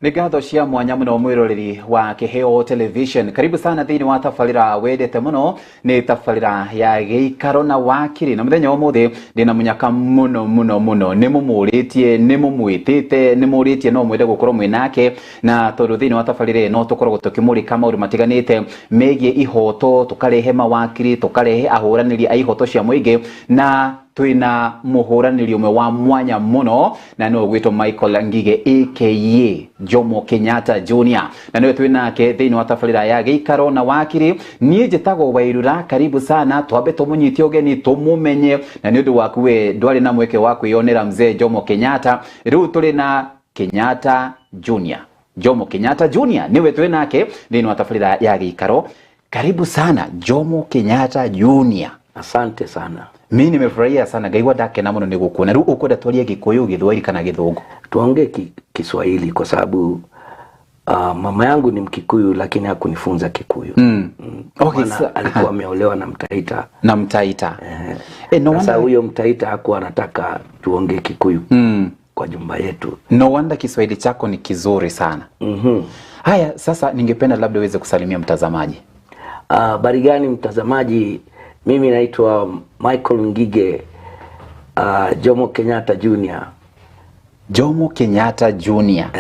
Nĩ ngatho cia mwanya mũno mwĩroreri wa Kĩheo Television. Karibu sana thĩinĩ wa tabarĩra wendete mũno, nĩ tabarĩra ya Gĩikaro na Wakiri. Na mũthenya wa ũmũthĩ ndĩna mũnyaka mũno mũno mũno, nĩ mũmũrĩtie, nĩ mũmwĩtĩte, nĩ mũrĩtie no mwende gũkorwo mwĩ nake, na tondũ thĩinĩ wa tabarĩra ĩno tũkoragwo tũkĩmũrĩka maũndũ matiganĩte megiĩ ihoto, tũkarehe mawakiri, tũkarehe ahũranĩri a ihoto cia mũingĩ, na twĩna mũhũranĩri ũmwe wa mwanya mũno na nĩwe ũgwĩtwo Michael Ngige aka Jomo Kenyatta Junior, na nĩwe twĩ nake thĩinĩ wa tabarĩra ya Gĩikaro na Wakiri. Niĩ njĩtagwo Wairura, karibu sana, twambe tũmũnyite ũgeni tũmũmenye, na nĩ ũndũ waku we ndwarĩ na mweke wa kwĩyonera mzee Jomo Kenyatta, rĩu tũrĩ na Kenyatta Junior. Jomo Kenyatta Junior nĩwe twĩ nake thĩinĩ wa tabarĩra ya Gĩikaro. Karibu sana, Jomo Kenyatta Junior. Asante sana. Mi nimefurahia sana, ngaigua ndakena mũno nĩ gũkuona. Rĩu ũkwenda twarie Gĩkũyũ, Gĩthwaĩri kana Gĩthũngũ? Tuongee Kiswahili kwa sababu mama yangu ni Mkikuyu lakini hakunifunza Kikuyu. Okay, Maana alikuwa ameolewa na Mtaita. Na Mtaita. No Sasa wonder huyo Mtaita hakuwa anataka tuongee Kikuyu kwa jumba yetu. No wonder Kiswahili chako ni kizuri sana. Haya, sasa ningependa labda uweze kusalimia mtazamaji. Habari gani mtazamaji? Mimi naitwa Michael Ngige, Jomo Kenyatta Junior. Jomo Kenyatta Junior.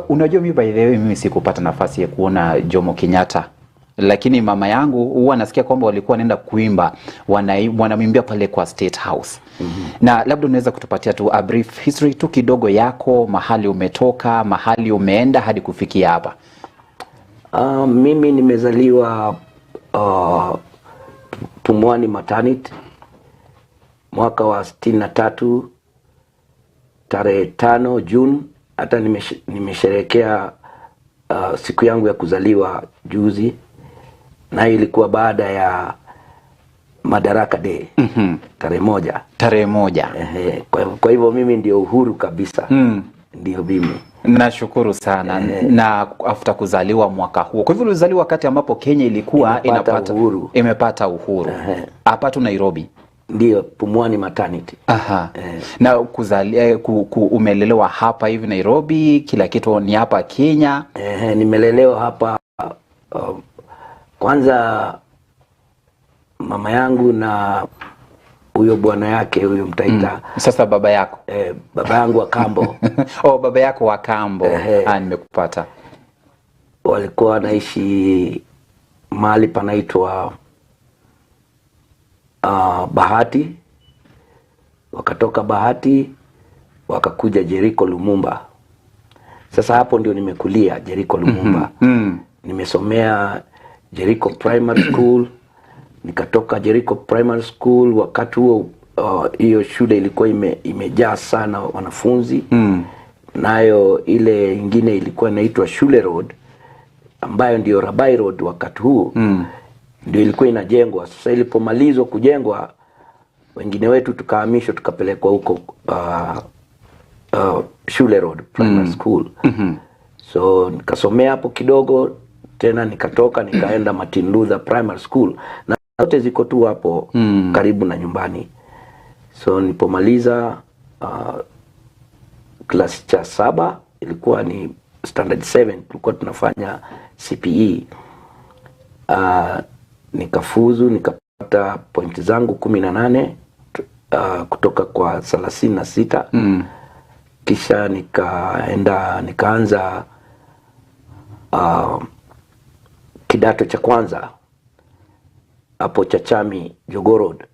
Unajua mimi by the way mimi sikupata nafasi ya kuona Jomo Kenyatta, lakini mama yangu huwa nasikia kwamba walikuwa wanaenda kuimba, wanamwimbia pale kwa State House. Na labda unaweza kutupatia tu a brief history tu kidogo yako, mahali umetoka, mahali umeenda hadi kufikia hapa. Mimi nimezaliwa Pumwani Maternity mwaka wa 63 tarehe 5 June. Hata nimesherehekea siku yangu ya kuzaliwa juzi, na ilikuwa baada ya Madaraka Day tarehe 1. Tarehe 1. Ehe, kwa hivyo mimi ndio uhuru kabisa. Ndio mimi. Nashukuru sana. Na after kuzaliwa mwaka huo. Kwa hivyo ulizaliwa wakati ambapo Kenya ilikuwa Imepata uhuru. Imepata uhuru. Hapa tu Nairobi. Ndio, Pumwani Maternity. Na umelelewa hapa hivi Nairobi, kila kitu ni hapa Kenya. Nimelelewa hapa. Kwanza mama yangu na huyo bwana yake huyo Mtaita. Sasa baba yako? Baba yangu wa kambo. Oh, baba yako wa kambo. Nimekupata. Walikuwa wanaishi mahali panaitwa Bahati. Wakatoka Bahati wakakuja Jericho Lumumba. Sasa hapo ndio nimekulia Jericho Lumumba. Nimesomea Jericho Primary School. Nikatoka Jericho Primary School. Wakati huo hiyo shule ilikuwa imejaa sana wanafunzi. Nayo ile ingine ilikuwa inaitwa Shule Road, ambayo ndio Rabai Road wakati huo. Ndio ilikuwa inajengwa. Sasa ilipomalizwa kujengwa, wengine wetu tukahamishwa tukapelekwa huko Shule Road Primary School. So nikasomea hapo kidogo, tena nikatoka nikaenda Martin Luther Primary School, na zote ziko tu hapo karibu na nyumbani. So nilipomaliza class cha 7, ilikuwa ni standard 7, tulikuwa tunafanya CPE. Nikafuzu, nikapata point zangu 18, kutoka kwa 36. Kisha nikaanza kidato cha kwanza hapo Chachami Jogoo Road.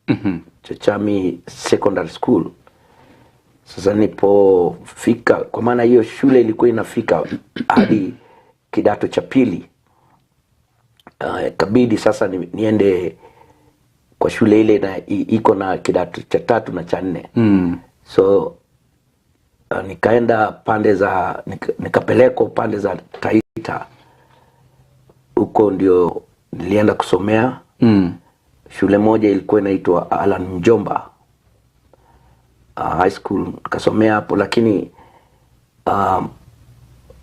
Chachami Secondary School. Sasa nilipofika, kwa maana hiyo shule ilikuwa inafika hadi kidato cha pili. Ikabidi sasa niende kwa shule ile na iko na kidato cha 3 na cha 4. So nikaenda pande za, nikapelekwa pande za Taita. Huko ndio nilienda kusomea. Shule moja ilikuwa inaitwa Alan Mjomba High School, nikasomea hapo, lakini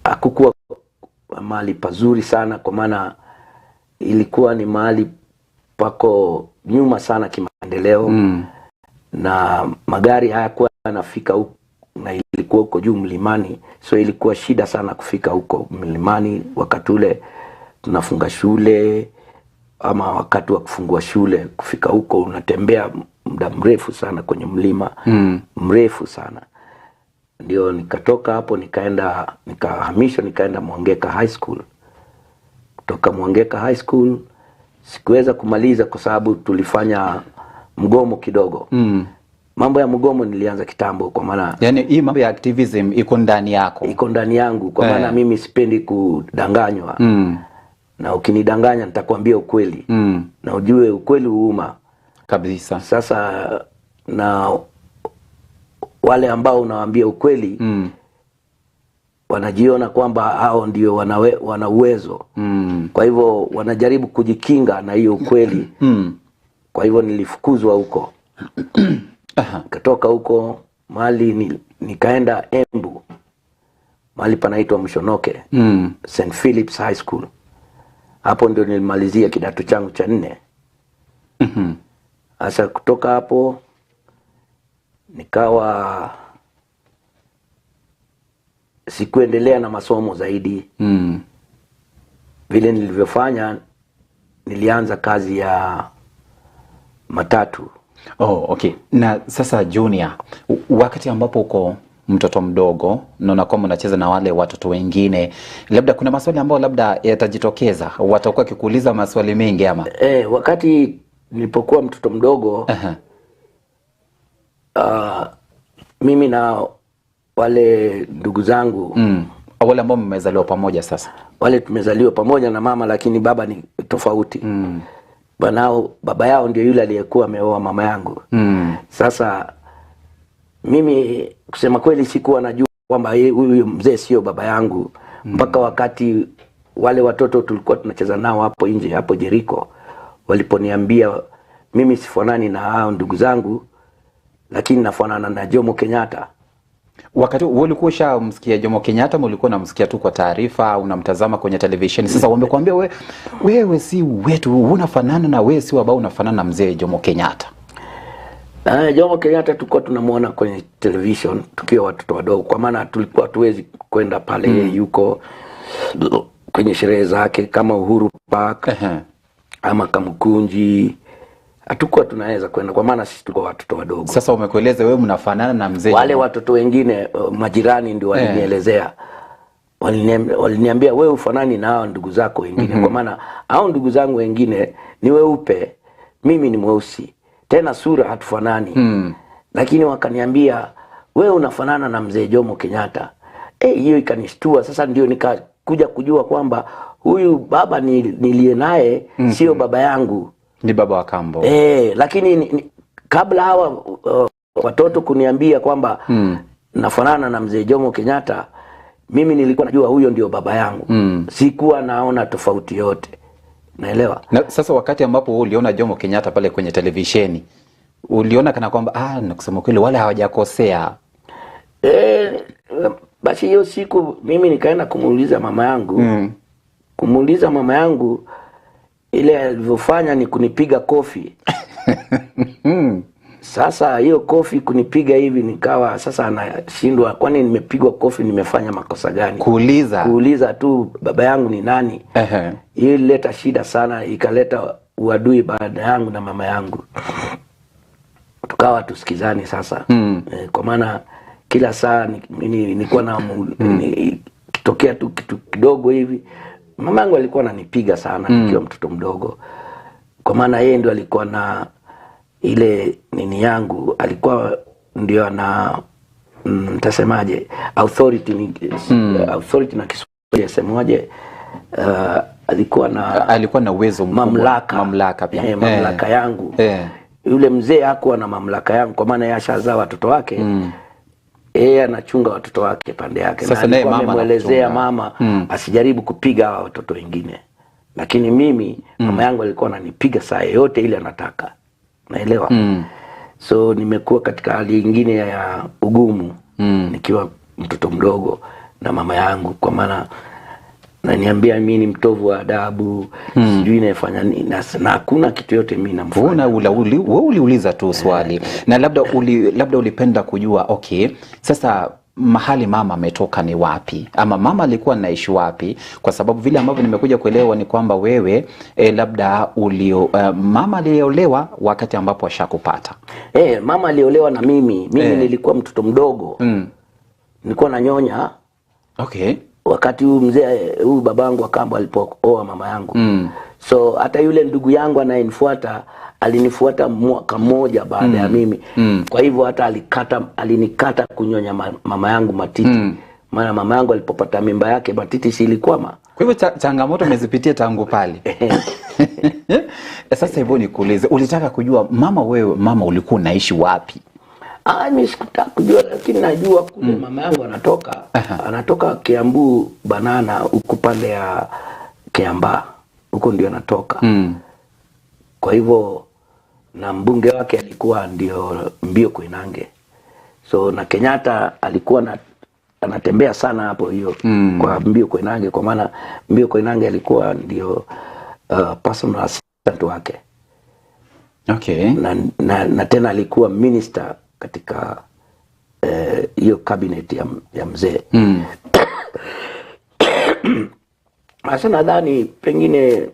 hakukuwa mahali pazuri sana, kwa maana ilikuwa ni mahali pako nyuma sana kimaendeleo. Na magari hayakuwa yanafika na ilikuwa huko juu mlimani, so ilikuwa shida sana kufika huko mlimani wakati ule tunafunga shule ama wakati wa kufungua shule. Kufika huko unatembea muda mrefu sana kwenye mlima, mrefu sana. Ndio nikatoka hapo nikaenda, nikahamishwa, nikaenda Mwangeka High School. Kutoka Mwangeka High School sikuweza kumaliza kwa sababu tulifanya mgomo kidogo. Mambo ya mgomo nilianza kitambo, kwa maana Yaani hii mambo ya activism iko ndani yako. Iko ndani yangu, kwa maana mimi sipendi kudanganywa. Na ukinidanganya nitakwambia ukweli. Na ujue ukweli huuma. Kabisa. Sasa na wale ambao unawaambia ukweli wanajiona kwamba hao ndio wana uwezo. Kwa hivyo wanajaribu kujikinga na hiyo ukweli. Kwa hivyo nilifukuzwa huko. Nikatoka huko mahali nikaenda Embu, mahali panaitwa Mshonoke, St. Philip's High School. Hapo ndio nilimalizia kidato changu cha 4. Sasa kutoka hapo nikawa sikuendelea na masomo zaidi. Vile nilivyofanya, nilianza kazi ya matatu. Oh, okay. Na sasa Junior, wakati ambapo uko mtoto mdogo naona kwamba unacheza na wale watoto wengine, labda kuna maswali ambayo labda yatajitokeza, watakuwa wakikuuliza maswali mengi ama? Wakati nilipokuwa mtoto mdogo, mimi na wale ndugu zangu, Wale ambao mmezaliwa pamoja sasa. Wale tumezaliwa pamoja na mama, lakini baba ni tofauti. Baba yao ndio yule aliyekuwa ameoa mama yangu. Sasa mimi kusema kweli sikuwa najua kwamba huyu mzee sio baba yangu mpaka wakati wale watoto tulikuwa tunacheza nao hapo nje hapo Jericho waliponiambia mimi sifanani na hao ndugu zangu, lakini nafanana na Jomo Kenyatta. Wakati wewe ulikuwa ushamsikia Jomo Kenyatta ama ulikuwa unamsikia tu kwa taarifa, unamtazama kwenye televisheni? Sasa wamekuambia wewe si wetu, unafanana na wewe si baba, unafanana na mzee Jomo Kenyatta. Jomo Kenyatta tulikuwa tunamuona kwenye television tukiwa watoto wadogo, kwa maana tulikuwa hatuwezi kwenda pale yuko kwenye sherehe zake kama Uhuru Park ama Kamukunji. Hatukuwa tunaweza kwenda kwa maana sisi tulikuwa watoto wadogo. Sasa umekueleza wewe mnafanana na mzee. Wale watoto wengine majirani ndio walinielezea. Waliniambia wewe ufanani na hao ndugu zako wengine. Kwa maana hao ndugu zangu wengine ni weupe, mimi ni mweusi. Tena sura hatufanani. Lakini wakaniambia wewe unafanana na mzee Jomo Kenyatta. Hiyo ikanishtua. Sasa ndio nikakuja kujua kwamba huyu baba niliye naye sio baba yangu. Ni baba wa kambo. Lakini kabla hawa watoto kuniambia kwamba nafanana na mzee Jomo Kenyatta, mimi nilikuwa najua huyo ndio baba yangu. Sikuwa naona tofauti yote. Naelewa. Na sasa wakati ambapo uliona Jomo Kenyatta pale kwenye televisheni, uliona kana kwamba na kusema kweli wale hawajakosea? Basi hiyo siku mimi nikaenda kumuuliza mama yangu. Kumuuliza mama yangu, ile alivyofanya ni kunipiga kofi. Sasa hiyo kofi kunipiga hivi, nikawa sasa anashindwa, kwani nimepigwa kofi nimefanya makosa gani? Kuuliza tu baba yangu ni nani. Hiyo ilileta shida sana, ikaleta uadui baada yangu na mama yangu. Tukawa tusikizani sasa. Kwa maana kila saa nilikuwa na kitokea tu kitu kidogo hivi, mama yangu alikuwa ananipiga sana nikiwa mtoto mdogo. Kwa maana yeye ndio alikuwa na ile nini yangu, alikuwa ndio ana nitasemaje, authority ni, authority na Kiswahili yasemwaje, alikuwa na alikuwa na uwezo mkubwa, mamlaka pia. Mamlaka yangu. Yule mzee hakuwa na mamlaka yangu kwa maana yeye ashazaa watoto wake. Yeye anachunga watoto wake pande yake. Sasa naye mama amemuelezea mama asijaribu kupiga hawa watoto wengine. Lakini mimi mama yangu alikuwa ananipiga saa yote ile anataka. Naelewa. So nimekuwa katika hali nyingine ya ugumu nikiwa mtoto mdogo na mama yangu, kwa maana Naniambia mimi ni mtovu wa adabu, sijui nafanya nini, na hakuna kitu yote mimi namfanya. Wewe uliuliza tu swali na labda ulipenda kujua, okay, sasa mahali mama ametoka ni wapi, ama mama alikuwa anaishi wapi? Kwa sababu vile ambavyo nimekuja kuelewa ni kwamba wewe labda mama aliolewa wakati ambapo ashakupata. Mama aliolewa na mimi nilikuwa mtoto mdogo. Nilikuwa nanyonya. Okay. Wakati huyu mzee, huyu babangu wa kambo alipooa mama yangu. So hata yule ndugu yangu anayenifuata alinifuata mwaka mmoja baada ya mimi. Kwa hivyo hata alinikata kunyonya mama yangu matiti. Maana mama yangu alipopata mimba yake matiti si ilikwama. Kwa hivyo changamoto umezipitia tangu pale. Sasa hivyo nikuulize, ulitaka kujua mama, wewe mama ulikuwa unaishi wapi? Mimi sikutaka kujua, lakini najua kule mama yangu anatoka. Anatoka Kiambu Banana, huko pande ya Kiambaa. Huko ndio anatoka. Kwa hivyo na mbunge wake alikuwa ndio Mbio Koinange. So na Kenyatta alikuwa anatembea sana hapo hiyo kwa Mbio Koinange, kwa maana Mbio Koinange alikuwa ndio personal assistant wake. Okay. Na tena alikuwa minister katika hiyo cabinet ya mzee. Sasa nadhani pengine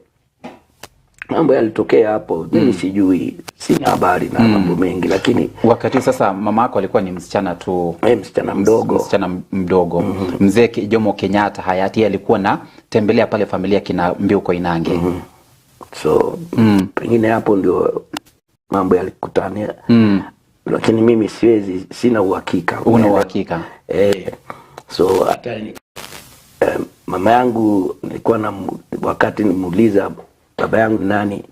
mambo yalitokea hapo, mimi sijui, sina habari na mambo mengi, lakini wakati sasa mama yako alikuwa ni msichana tu, msichana mdogo. Msichana mdogo. Mzee Jomo Kenyatta hayati alikuwa na tembelea pale familia kina Mbio Koinange. So pengine hapo ndio mambo yalikutania. Lakini mimi siwezi, sina uhakika. Una uhakika? So hata mama yangu nilikuwa na wakati nimuuliza baba yangu nani,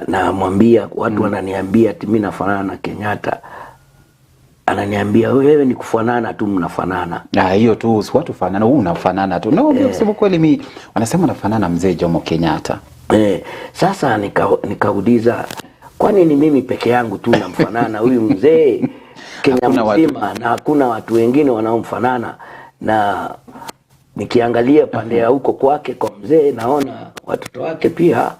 namwambia watu wananiambia ati mimi nafanana na Kenyatta. Ananiambia wewe ni kufanana tu, mnafanana. Hiyo tu si watu fanana, wewe unafanana tu. No, kusema kweli mimi wanasema nafanana mzee Jomo Kenyatta. Sasa nikauliza kwani ni mimi peke yangu tu namfanana huyu mzee Kenya mzima na hakuna watu wengine wanaomfanana? Na nikiangalia pande ya huko kwake kwa mzee naona watoto wake pia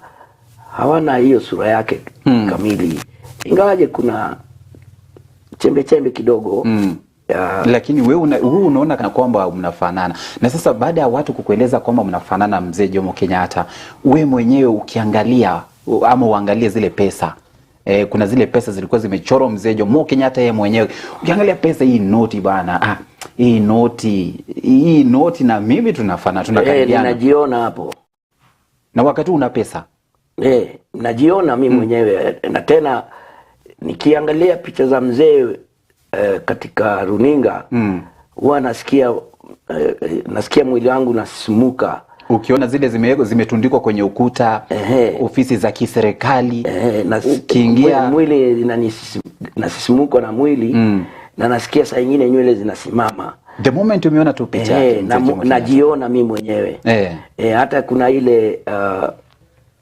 hawana hiyo sura yake kamili, ingawaje kuna chembe chembe kidogo. Lakini wewe unaona kana kwamba mnafanana. Na sasa baada ya watu kukueleza kwamba mnafanana mzee Jomo Kenyatta, wewe mwenyewe ukiangalia ama uangalie zile pesa, kuna zile pesa zilikuwa zimechorwa mzee Jomo Kenyatta yeye mwenyewe. Ukiangalia pesa hii noti bana, hii noti na mimi tunafanana, tunakaribiana. Ninajiona hapo. Na wakati una pesa? Najiona mimi mwenyewe. Na tena nikiangalia picha za mzee katika runinga, huwa nasikia mwili wangu unasisimuka. Ukiona zile zimetundikwa kwenye ukuta, ofisi za kiserikali, ukiingia mwili nasisimuka na mwili, na nasikia saa nyingine nywele zinasimama. The moment umeona tu picha yake, najiona mimi mwenyewe. Hata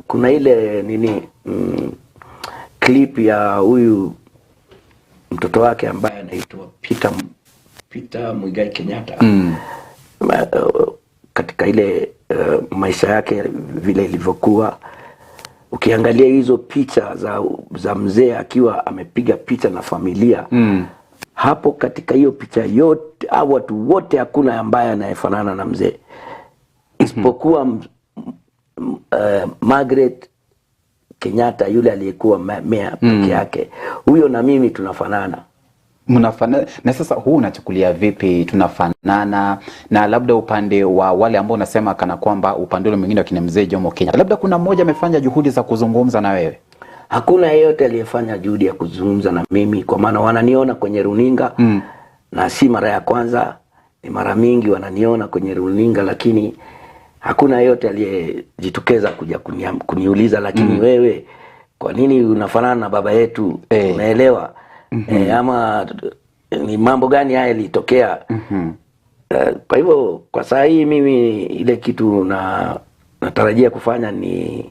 kuna ile nini clip ya huyu mtoto wake ambaye anaitwa Peter Muigai Kenyatta. Katika ile maisha yake vile ilivyokuwa, ukiangalia hizo picha za mzee akiwa amepiga picha na familia, hapo katika hiyo picha yote au watu wote hakuna ambaye anayefanana na mzee isipokuwa Margaret Kenyatta yule aliyekuwa mea peke yake. Huyo na mimi tunafanana. Mnafanana. Na sasa huu unachukulia vipi tunafanana? Na labda upande wa wale ambao unasema kana kwamba upande ule mwingine wa kina mzee Jomo Kenyatta, labda kuna mmoja amefanya juhudi za kuzungumza na wewe? Hakuna yeyote aliyefanya juhudi ya kuzungumza na mimi, kwa maana wananiona kwenye runinga. Na si mara ya kwanza, ni mara mingi wananiona kwenye runinga, lakini hakuna yeyote aliyejitokeza kuja kuniuliza lakini wewe kwa nini unafanana na baba yetu? Unaelewa? Ama ni mambo gani haya yalitokea? Kwa hivyo kwa saa hii mimi ile kitu natarajia kufanya ni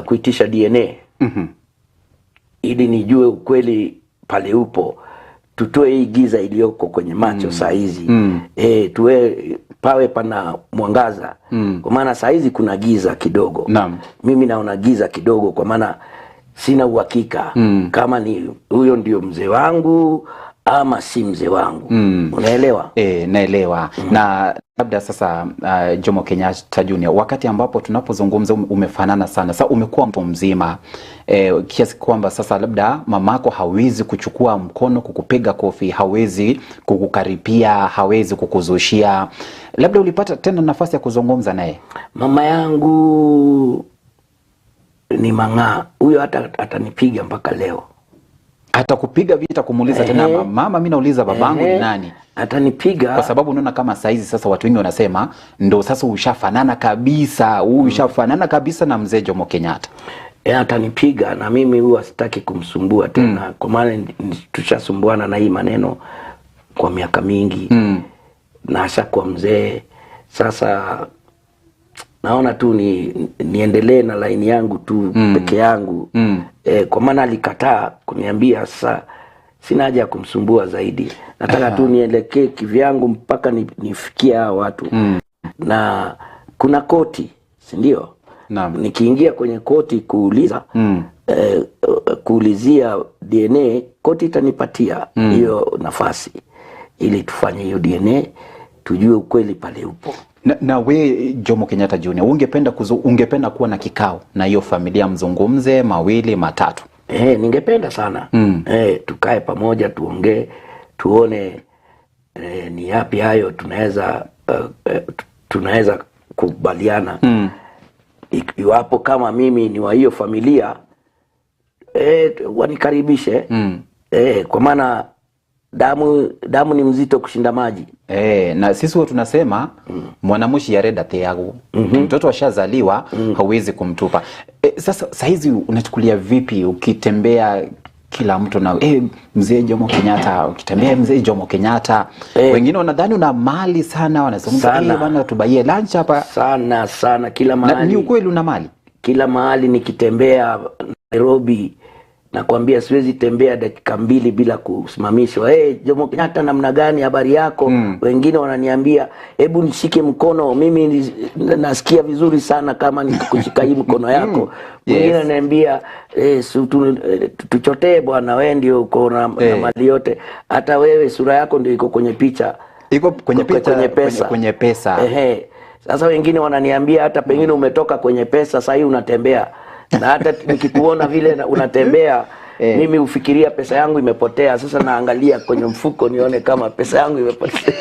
kuitisha DNA. Ili nijue ukweli pale upo. tutoe hii giza iliyoko kwenye macho saa hizi. Tuwe pawe pana mwangaza. Kwa maana saa hizi kuna giza kidogo. Naam. Mimi naona giza kidogo kwa maana sina uhakika kama ni huyo ndio mzee wangu ama si mzee wangu. Unaelewa? Naelewa. Na labda sasa Jomo Kenyatta Junior, wakati ambapo tunapozungumza umefanana sana. Sasa umekuwa mtu mzima kiasi kwamba sasa labda mamako hawezi kuchukua mkono kukupiga kofi, hawezi kukukaripia, hawezi kukuzushia. Labda ulipata tena nafasi ya kuzungumza naye? Mama yangu ni mang'aa. Huyo hata atanipiga mpaka leo. Atakupiga vita kumuuliza tena, mama mimi nauliza babangu ni nani? Atanipiga. Kwa sababu unaona kama saizi sasa watu wengi wanasema ndo sasa ushafanana kabisa, ushafanana kabisa na mzee Jomo Kenyatta. Atanipiga na mimi huwa sitaki kumsumbua tena. Kwa maana tushasumbuana na hii maneno kwa miaka mingi. Na ashakuwa mzee. Sasa naona tu niendelee na laini yangu tu peke yangu. Kwa maana alikataa kuniambia, sasa sina haja ya kumsumbua zaidi. Nataka tu nielekee kivyangu mpaka nifikie hao watu. Na kuna koti, si ndio? Naam. Nikiingia kwenye koti kuuliza, kuulizia DNA, koti itanipatia hiyo nafasi ili tufanye hiyo DNA tujue ukweli pale upo. Na we Jomo Kenyatta Junior, ungependa kuwa na kikao na hiyo familia, mzungumze mawili matatu? Ningependa sana. Tukae pamoja, tuongee, tuone ni yapi hayo tunaweza kukubaliana. Iwapo kama mimi ni wa hiyo familia, wanikaribishe. Kwa maana damu ni mzito kushinda maji. Na sisi huwa tunasema mwanamushi yareda teagu. Mtoto ashazaliwa, hauwezi kumtupa. Sasa saizi unachukulia vipi ukitembea kila mtu na mzee Jomo Kenyatta, ukitembea mzee Jomo Kenyatta, wengine wanadhani una mali sana, wanazungumza bana tubaie lunch hapa sana sana kila mahali. Na ni ukweli una mali? Kila mahali nikitembea Nairobi nakwambia siwezi tembea dakika mbili bila kusimamishwa. Jomo Kenyatta namna gani, habari yako? Wengine wananiambia hebu nishike mkono, mimi nasikia vizuri sana kama nikikushika hii mkono yako. Mwingine ananiambia tuchotee bwana, wewe ndio uko na mali yote. Hata wewe sura yako ndio iko kwenye picha. Iko kwenye picha, kwenye pesa. Kwenye pesa. Sasa wengine wananiambia hata pengine umetoka kwenye pesa sasa hii unatembea. Na hata nikikuona vile unatembea mimi ufikiria pesa yangu imepotea. Sasa naangalia kwenye mfuko nione kama pesa yangu imepotea.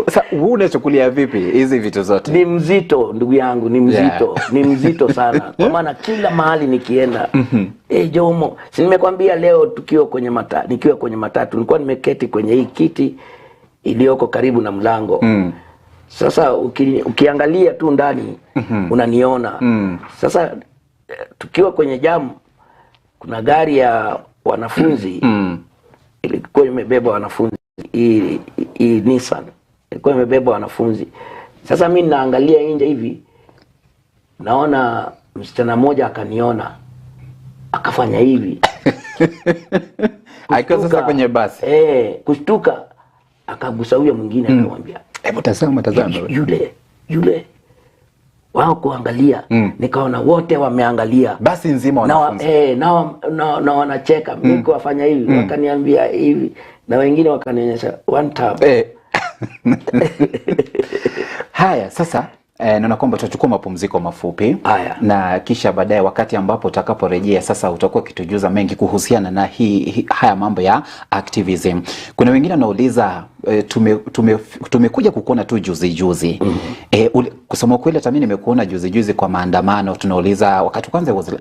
Sasa wewe unachukulia vipi hizi vitu zote? Ni mzito ndugu yangu, ni mzito. Ni mzito sana. Kwa maana kila mahali nikienda, Jomo, si nimekwambia leo tukiwa kwenye nikiwa kwenye matatu, nilikuwa nimeketi kwenye hii kiti iliyoko karibu na mlango. Sasa ukiangalia tu ndani unaniona. Sasa tukiwa kwenye jamu kuna gari ya wanafunzi ilikuwa imebeba wanafunzi, hii Nissan ilikuwa imebeba wanafunzi. Sasa mimi naangalia nje hivi, naona msichana mmoja akaniona akafanya hivi. Akiwa sasa kwenye basi. Kushtuka akagusa huyo mwingine akamwambia, hebu tazama. Yule wao kuangalia, nikaona wote wameangalia basi nzima wanafunzi na wanacheka. Mimi kuwafanya hivi, wakaniambia hivi, na wengine wakanionyesha one tap. Haya sasa, naona kwamba tutachukua mapumziko mafupi. Haya. Na kisha baadaye wakati ambapo utakaporejea sasa utakuwa ukitujuza mengi kuhusiana na haya mambo ya activism. Kuna wengine wanauliza tumekuja kukuona tu juzi juzi. Kusema kweli hata mimi nimekuona juzi juzi kwa maandamano. Tunauliza wakati kwanza was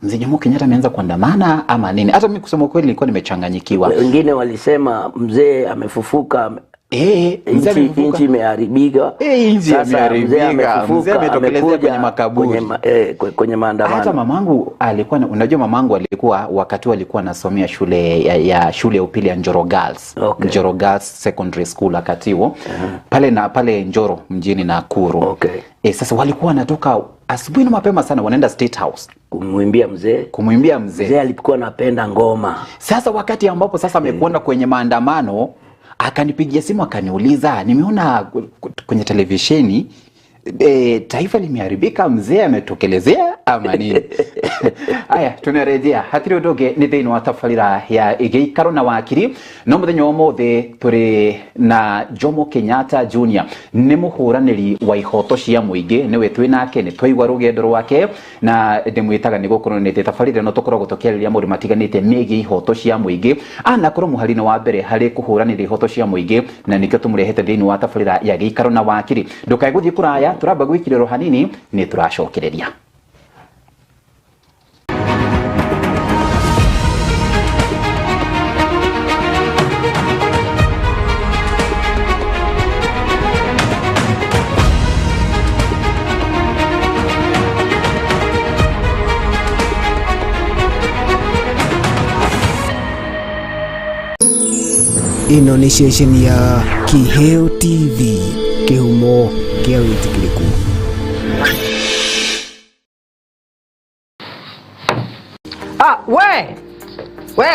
mzee Jomo Kenyatta ameanza kuandamana ama nini? Hata mimi kusema kweli nilikuwa nimechanganyikiwa. Wengine walisema mzee amefufuka. Nchi imeharibika. Sasa mzee ametokelezea kwenye makaburi, kwenye maandamano. Hata mamangu alikuwa, unajua mamangu alikuwa wakati alikuwa anasomea shule ya shule ya upili ya Njoro Girls. Okay. Njoro Girls Secondary School wakati huo. Pale na pale Njoro mjini Nakuru. Okay. Sasa walikuwa wanatoka Asubuhi na mapema sana wanaenda State House kumwimbia mzee. Kumwimbia mzee. Mzee alikuwa anapenda ngoma. Sasa wakati ambapo sasa amekwenda kwenye maandamano, akanipigia simu akaniuliza, nimeona kwenye televisheni taifa limeharibika, mzee ametokelezea ama nini? Aya, tunarejea hatiri undu ungi ni thiini wa tabarira ya giikaro na wakiri. No muthenya wa umuthi turi na Jomo Kenyatta Junior, ni muhuraniri wa ihoto cia muingi, niwe twi nake, ni twaigua rugendo rwake na ndimwitaga ni gukorwo ni tabarira no tukoragwo tukiarĩrĩria maũndũ matiganĩte megiĩ ihoto cia mũingĩ. Anakorwo mũhari-inĩ wa mbere harĩ kũhũranĩra ihoto cia mũingĩ, na nĩkĩo tũmũrehete thĩinĩ wa tabarĩra ya gĩikaro na wakiri. Ndũkae gũthiĩ kũraya, tũramba gwĩkirĩrwo hanini, nĩ tũracokereria. Ĩno nĩ ceceni ya Kiheo TV, kĩhumo kĩa wĩtĩkĩrĩku. Ah, we we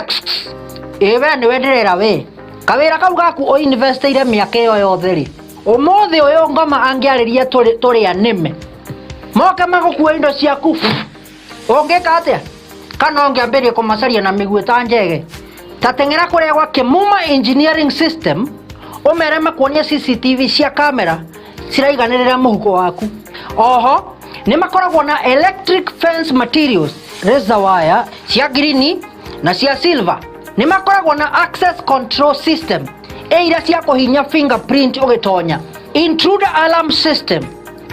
ĩ we nĩwe ndĩrera we kawĩra kau gaku ũinvestĩire mĩaka ĩyo yothe rĩ, ũmũthĩ ũyũ ngoma angĩarĩria tũrĩ anĩme moke magũkua indo ciaku, ũngĩka atĩa? Kana ũngĩambĩrĩria kũmacaria na mĩguĩ ta njege? Ta teng'era kũrĩa gwa Kĩmuma Engineering System ũmere makuonie CCTV cia kamera ciraiganĩrĩra mũhuko waku. Oho nĩ makoragwo na electric fence materials, razor wire cia green na cia silver. Nĩ makoragwo na access control system ĩ iria cia kũhinya fingerprint ũgĩtonya, intruder alarm system,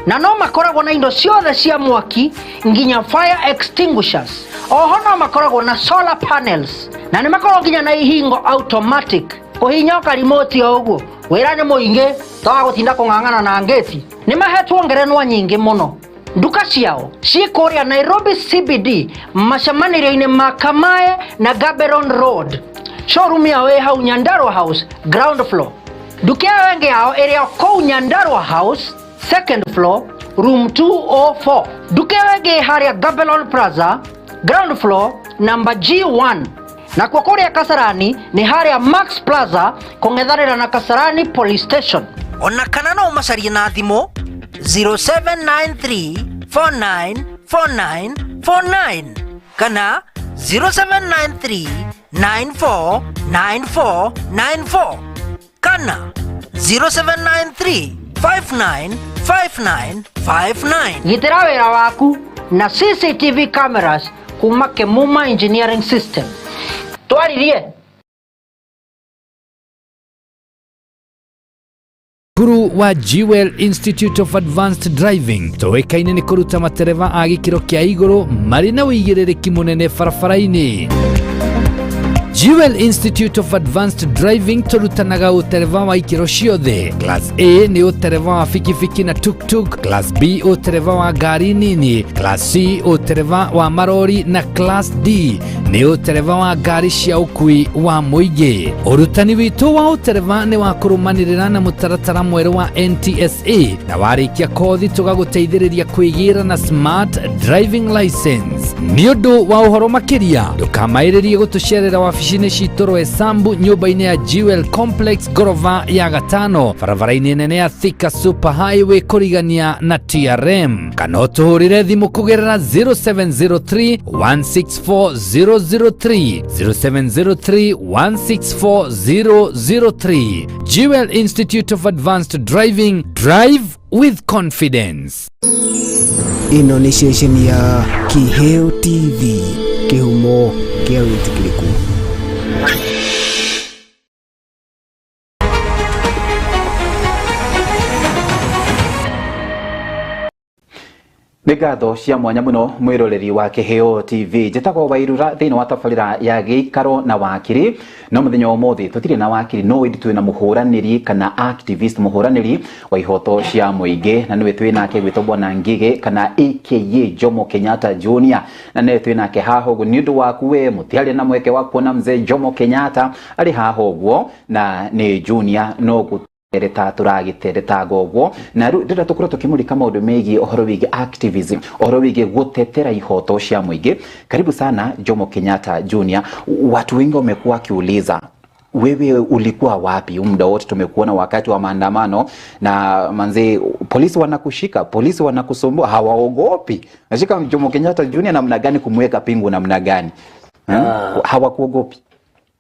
na no makoragwo na indo ciothe cia mwaki nginya fire extinguishers. Oho no makoragwo na solar panels na nĩ makoragwo nginya na ihingo automatic kũhinya karimoti o ũguo. Wĩra nĩ mũingĩ toga gũtinda kũng'ang'ana na ngĩti. Nĩ mahetwo ngerenwa nyingĩ mũno. Nduka ciao ciĩ kũrĩa Nairobi CBD, macemanĩrio-inĩ ma Kamae na Gaborone Road. Showroom yao ĩ hau Nyandarua House ground floor. Nduka ĩyo ĩngĩ yao ĩrĩ o kũu Nyandarua House second floor room 204. Nduka ĩyo ĩngĩ ĩ harĩa Gaborone Plaza ground floor number G1. Nakuo kũrĩa Kasarani nĩ harĩa Max Plaza kũng'ethanĩra na Kasarani Police Station. Ona kana no ũmacarie na thimũ 0793 494949 kana 0793 949494 kana 0793 595959. Gitĩra wĩra waku na CCTV cameras kuma Kĩmuma Engineering System. Twaririe. Cukuru wa Jewel Institute of Advanced Driving toĩkaine nĩ kũruta matereba a gĩkĩro kĩa igũrũ marĩ na ũigĩrĩrĩki mũnene barabara-inĩ. Jewel Institute of Advanced Driving tũrutanaga ũtereba wa ikĩro ciothe. Class A nĩ ũtereba wa bikibiki na tuk-tuk, Class B ũtereba wa ngari nini, Class C ũtereba wa marori na Class D nĩ ũtereba wa ngari cia ũkui wa mũingĩ. Ũrutani witũ wa ũtereba nĩ wa kũrũmanĩrĩra na mũtaratara mwerũ wa NTSA, na warĩkia kothi tũgagũteithĩrĩria kwĩgĩra na smart driving license. Nĩ ũndũ wa ũhoro makĩria ndũkamaĩrĩrie gũtũcerera wabici-inĩ citũ Roysambu, nyũmba-inĩ ya Jewel Complex, ngorova ya gatano, barabara-inĩ nene ya Thika Super Highway kũrigania na TRM, kana ũtũhũrĩre thimũ kũgerera 0703 164 003, 0703 164 003. Jewel Institute of Advanced Driving, drive with confidence. Ĩno nĩ ceceni ya Kiheo TV, kĩhumo kĩa wĩtĩkĩrĩku. Nĩ ngatho cia mwanya mũno mwĩroreri wa Kĩheo TV. Njĩtagwo Wairura thĩinĩ wa tabarĩra ya gĩikaro na wakiri. No mũthenya wa ũmũthĩ tũtirĩ na wakiri, no ĩndĩ twĩna mũhũranĩri kana activist, mũhũranĩri wa ihoto cia mũingĩ, na nĩwe twĩ nake gwĩtwo Bwana Ngige kana aka Jomo Kenyatta Junior, na nĩwe twĩ nake haha ũguo nĩ ũndũ waku we mũtiarĩ na mweke wa kuona mzee Jomo Kenyatta arĩ haha ũguo, na nĩ Junior no. Reta turagitereta goguo na riu ndĩrenda tũkorwo tũkĩmũrĩka maũndũ megiĩ ũhoro wĩgiĩ activism, ũhoro wĩgiĩ gũtetera ihoto cia mũingĩ. Karibu sana Jomo Kenyatta Junior. Watu wengi wamekuwa wakiuliza wewe ulikuwa wapi muda wote? Tumekuona wakati wa maandamano na manze, polisi wanakushika, polisi wanakusumbua, hawaogopi. Nashika Jomo Kenyatta Junior namna gani, kumweka pingu namna gani? Hawakuogopi?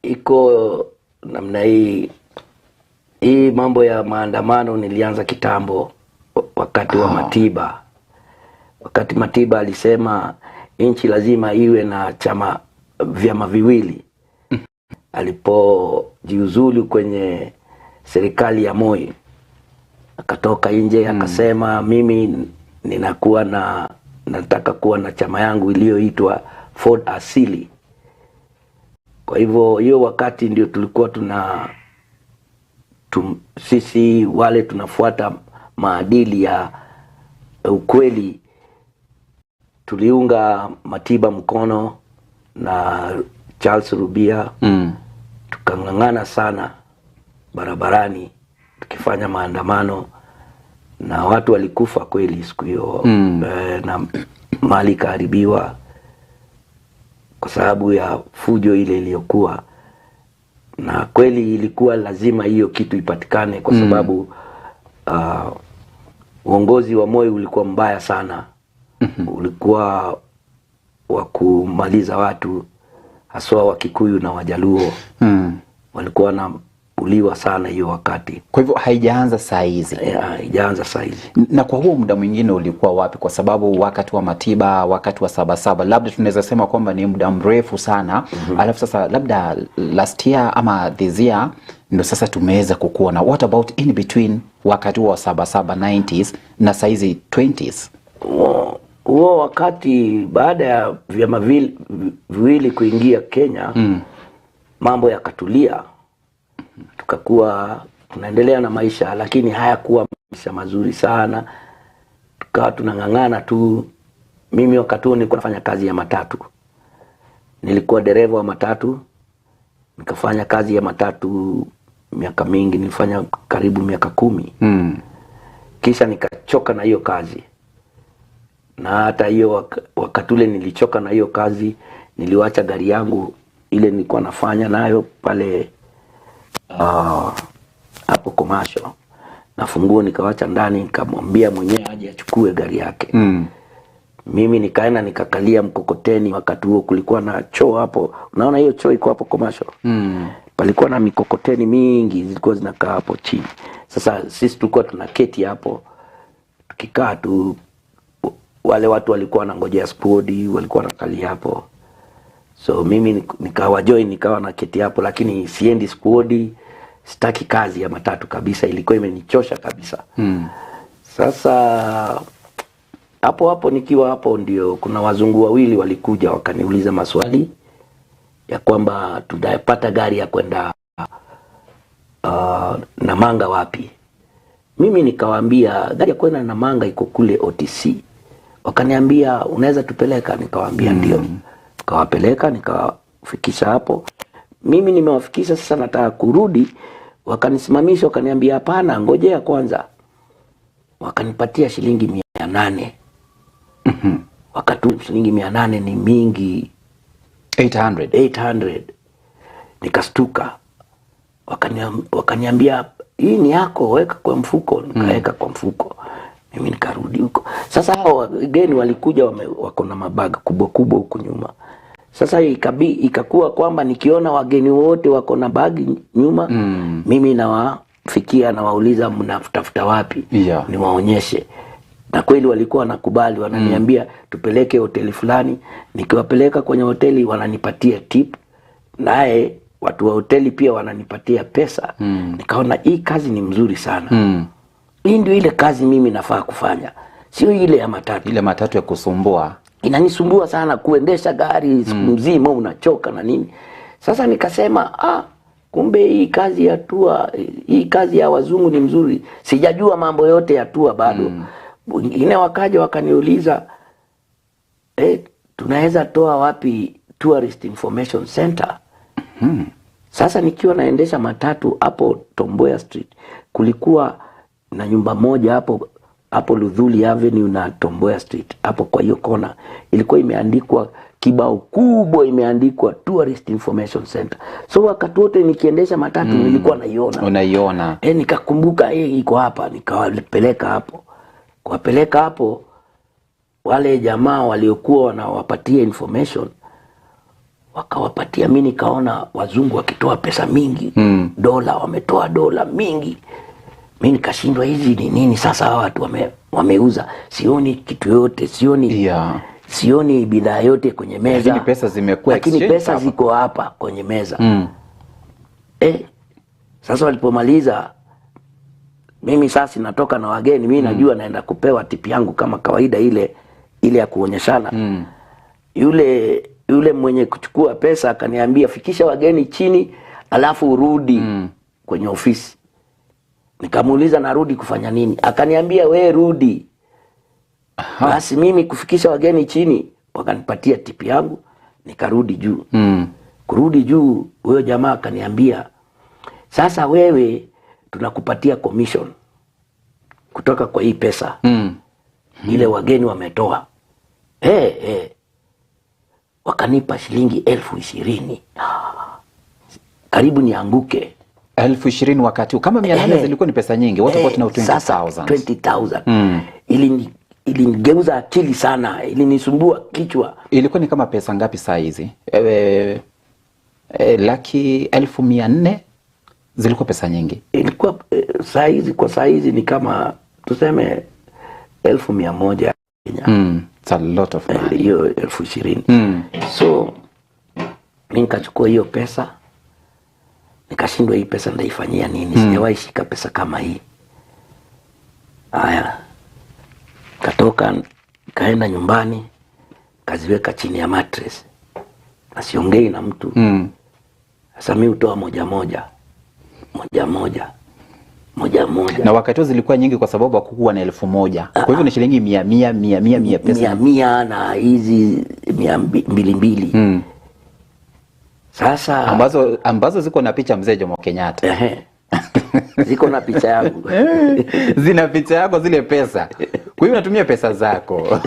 Iko namna hii. Hii mambo ya maandamano nilianza kitambo wakati wa Matiba. Wakati Matiba alisema nchi lazima iwe na chama vyama viwili. Alipojiuzulu kwenye serikali ya Moi, akatoka nje akasema mimi ninakuwa na nataka kuwa na chama yangu iliyoitwa Ford Asili. Kwa hivyo hiyo wakati ndio tulikuwa tuna sisi wale tunafuata maadili ya ukweli, tuliunga Matiba mkono na Charles Rubia. Tukang'ang'ana sana barabarani tukifanya maandamano na watu walikufa kweli siku hiyo. Na mali ikaharibiwa kwa sababu ya fujo ile iliyokuwa, na kweli ilikuwa lazima hiyo kitu ipatikane kwa sababu uongozi wa Moi ulikuwa mbaya sana. Ulikuwa wa kumaliza watu haswa wa Kikuyu na Wajaluo. Walikuwa wanauliwa sana hiyo wakati. Kwa hivyo haijaanza saa hizi. Haijaanza saa hizi. Na kwa huo muda mwingine ulikuwa wapi? Kwa sababu wakati wa Matiba, wakati wa Sabasaba, labda tunaweza sema kwamba ni muda mrefu sana. Alafu sasa labda last year ama this year ndio sasa tumeweza kukuona. What about in between wakati wa Sabasaba 90s na saizi 20s? Huo wakati baada ya vyama viwili kuingia Kenya, mambo yakatulia, tukakuwa tunaendelea na maisha, lakini hayakuwa maisha mazuri sana. Tukawa tunang'ang'ana tu. Mimi wakati huo nilikuwa nafanya kazi ya matatu, nilikuwa dereva wa matatu, nikafanya kazi ya matatu miaka mingi, nilifanya karibu miaka 10. Kisha nikachoka na hiyo kazi, na hata hiyo wakati ule nilichoka na hiyo kazi, niliwacha gari yangu ile nilikuwa nafanya nayo pale hapo Komasho, na funguo nikawacha ndani, nikamwambia mwenyewe aje achukue gari yake. Mimi nikaenda nikakalia mkokoteni. Wakati huo kulikuwa na choo hapo, unaona hiyo choo iko hapo Komasho. Palikuwa na mikokoteni mingi zilikuwa zinakaa hapo chini. Sasa sisi tulikuwa tunaketi hapo tukikaa tu, wale watu walikuwa wanangojea spodi, walikuwa wanakalia hapo. So mimi nikawa join, nikawa na keti hapo, lakini siendi spodi, sitaki kazi ya matatu kabisa, ilikuwa imenichosha kabisa. Sasa hapo hapo nikiwa hapo ndio kuna wazungu wawili walikuja wakaniuliza maswali ya kwamba tutapata gari ya kwenda Namanga wapi. Mimi nikawaambia gari ya kwenda Namanga iko kule OTC. Wakaniambia unaweza tupeleka? Nikawaambia ndio. Nikawapeleka, nikawafikisha hapo. Mimi nimewafikisha, sasa nataka kurudi, wakanisimamisha wakaniambia hapana, ngojea kwanza. Wakanipatia shilingi 800. Wakati shilingi 800 ni mingi. 800. 800. Nikastuka. Wakaniambia hii ni yako, weka kwa mfuko. Nikaweka kwa mfuko. Mimi nikarudi huko. Sasa hao wageni walikuja wako na mabaga kubwa kubwa huko nyuma. Sasa ikakuwa kwamba nikiona wageni wote wako na bagi nyuma, mimi nawafikia nawauliza mnatafuta wapi? Niwaonyeshe. Na kweli walikuwa wanakubali, wananiambia tupeleke hoteli fulani. Nikiwapeleka kwenye hoteli wananipatia tip, naye watu wa hoteli pia wananipatia pesa. Nikaona hii kazi ni mzuri sana. Hii ndio ile kazi mimi nafaa kufanya, sio ile ya matatu. Ile matatu ya kusumbua inanisumbua sana, kuendesha gari siku mzima unachoka na nini. Sasa nikasema kumbe hii kazi ya tua, hii kazi ya wazungu ni mzuri. Sijajua mambo yote ya tua bado. Wengine wakaja wakaniuliza tunaweza toa wapi Tourist Information Center? Sasa nikiwa naendesha matatu hapo Tomboya Street, Kulikuwa na nyumba moja hapo hapo Luthuli Avenue na Tom Mboya Street, hapo kwa hiyo kona ilikuwa imeandikwa kibao kubwa, imeandikwa Tourist Information Center. So wakati wote nikiendesha matatu nilikuwa naiona. Unaiona. Nikakumbuka iko hapa, nikawapeleka hapo. Kuwapeleka hapo, wale jamaa waliokuwa wanawapatia information wakawapatia. Mi nikaona wazungu wakitoa pesa mingi, dola, wametoa dola mingi. Mi nikashindwa hizi ni nini sasa, hawa watu wameuza, sioni kitu yote, sioni sioni bidhaa yote kwenye meza. Lakini pesa zimekuwa Lakini exchange pesa hapa. Ziko hapa kwenye meza. Sasa walipomaliza, mimi sasa natoka na wageni, mi najua naenda kupewa tip yangu kama kawaida, ile ile ya kuonyeshana. Yule mwenye kuchukua pesa akaniambia, "Fikisha wageni chini alafu urudi kwenye ofisi." Nikamuuliza, "Narudi kufanya nini?" Akaniambia, "We rudi." Basi mimi kufikisha wageni chini, wakanipatia tip yangu, nikarudi juu. Kurudi juu, huyo jamaa akaniambia, "Sasa wewe tunakupatia commission kutoka kwa hii pesa ile wageni wametoa." Hey, hey. Wakanipa shilingi 20,000, karibu nianguke. 20,000 wakati huu kama 800 zilikuwa ni pesa nyingi. What about now? Sasa 20,000? 20,000 ilinigeuza akili sana, ilinisumbua kichwa. Ilikuwa ni kama pesa ngapi saa hizi? 104,000 zilikuwa pesa nyingi. Ilikuwa saa hizi, kwa saa hizi ni kama tuseme 100,000 Kenya. It's a lot of money. Hiyo 20,000. So mi nikachukua hiyo pesa, nikashindwa hii pesa ndaifanyia nini? Sijawahi shika pesa kama hii. Haya, katoka, kaenda nyumbani, kaziweka chini ya mattress na siongei na mtu. Sasa mi hutoa moja moja moja moja moja moja. Na wakati huo zilikuwa nyingi kwa sababu hakukuwa na 1,000. Kwa hivyo ni shilingi mia mia mia mia mia pesa. Mia mia na hizi mia mbili mbili. Sasa Ambazo ziko na picha mzee Jomo Kenyatta. Ehe. Ziko na picha yangu. Zina picha yako zile pesa. Kwa hiyo unatumia pesa zako.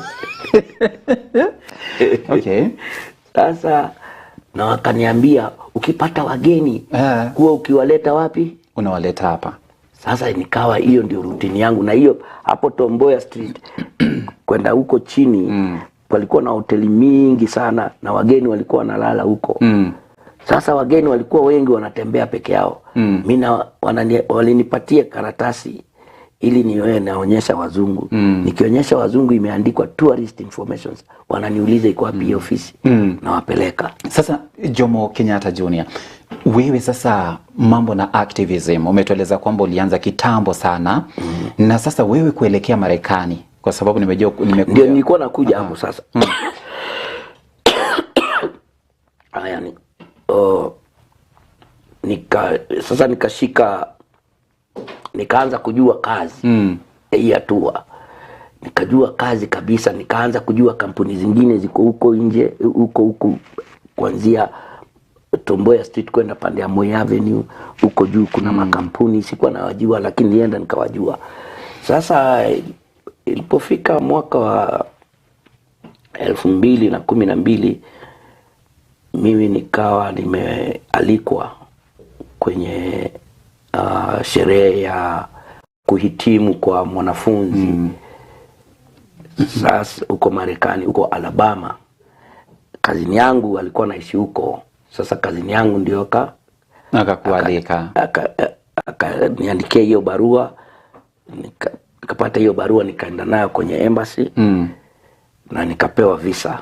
Okay. Sasa na wakaniambia, "Ukipata wageni, kuwa ukiwaleta wapi?" Unawaleta hapa. Sasa nikawa hiyo ndio routine yangu, na hiyo hapo Tom Mboya Street kwenda huko chini palikuwa na hoteli mingi sana na wageni walikuwa wanalala huko. Sasa wageni walikuwa wengi wanatembea peke yao. Mi walinipatia karatasi ili niwe naonyesha wazungu. Nikionyesha wazungu imeandikwa Tourist Information, wananiuliza iko wapi hiyo ofisi, nawapeleka. Sasa Jomo Kenyatta Jr., wewe sasa mambo na activism umetueleza kwamba ulianza kitambo sana na sasa wewe kuelekea Marekani, kwa sababu nimejua nimekuja Ndio nilikuwa nakuja hapo sasa. Haya, oh, sasa nikashika, nikaanza kujua kazi hii hatua, nikajua kazi kabisa, nikaanza kujua kampuni zingine ziko huko nje, huko huko kuanzia Tom Mboya Street kwenda pande ya Moi Avenue huko juu kuna makampuni sikuwa nawajua, lakini nienda nikawajua. Sasa ilipofika mwaka wa 2012, mimi nikawa nimealikwa kwenye sherehe ya kuhitimu kwa mwanafunzi sasa huko Marekani, huko Alabama. Kazini yangu alikuwa anaishi huko. Sasa kazini yangu ndio Akakualika. Akaniandikia hiyo barua, nikapata hiyo barua, nikaenda nayo kwenye embassy na nikapewa visa.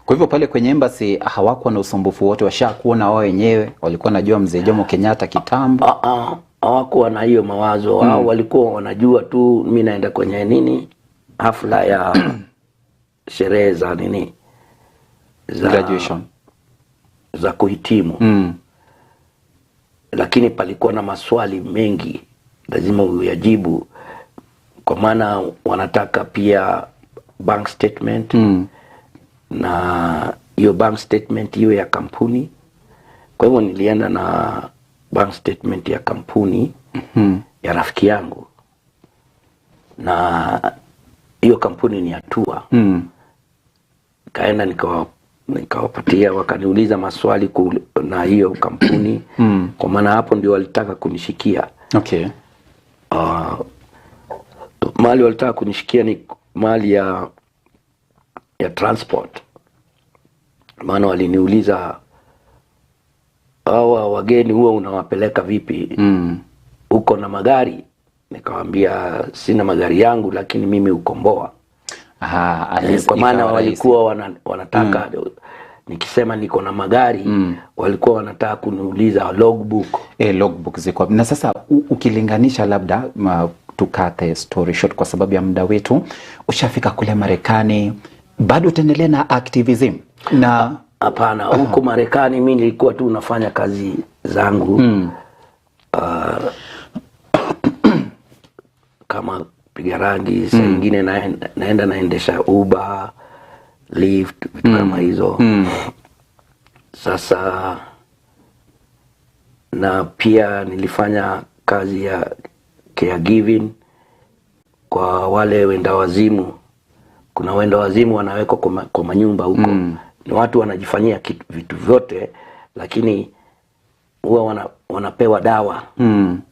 Kwa hivyo pale kwenye embassy hawakuwa na usumbufu wote, washakuona wao wenyewe, walikuwa najua mzee Jomo Kenyatta kitambo. Ah, ah, hawakuwa na hiyo mawazo. Wao walikuwa wanajua tu mi naenda kwenye nini, hafla ya sherehe za nini, za Graduation. Za kuhitimu. Lakini palikuwa na maswali mengi lazima uyajibu, kwa maana wanataka pia bank statement na hiyo bank statement iwe ya kampuni. Kwa hivyo nilienda na bank statement ya kampuni. ya rafiki yangu, na hiyo kampuni ni hatua. Kaenda nikawapatia, wakaniuliza maswali na hiyo kampuni kwa maana hapo ndio walitaka kunishikia. Mahali walitaka kunishikia ni mahali ya transport, maana waliniuliza hawa wageni huwa unawapeleka vipi? Uko na magari? Nikawambia sina magari yangu, lakini mimi ukomboa. Aha, at least Kwa maana ikawa rahisi. walikuwa wanataka nikisema niko na magari walikuwa wanataka kuniuliza logbook. Logbook ziko wapi? Na sasa ukilinganisha labda tukate story short kwa sababu ya muda wetu, ushafika kule Marekani, bado utaendelea na activism na Hapana, huko Marekani mi nilikuwa tu nafanya kazi zangu kama piga rangi, saa ingine naenda naendesha Uber, Lyft, vitu kama hizo. Sasa na pia nilifanya kazi ya caregiving kwa wale wenda wazimu. Kuna wenda wazimu wanawekwa kwa manyumba huko. Ni watu wanajifanyia vitu vyote, lakini huwa wanapewa dawa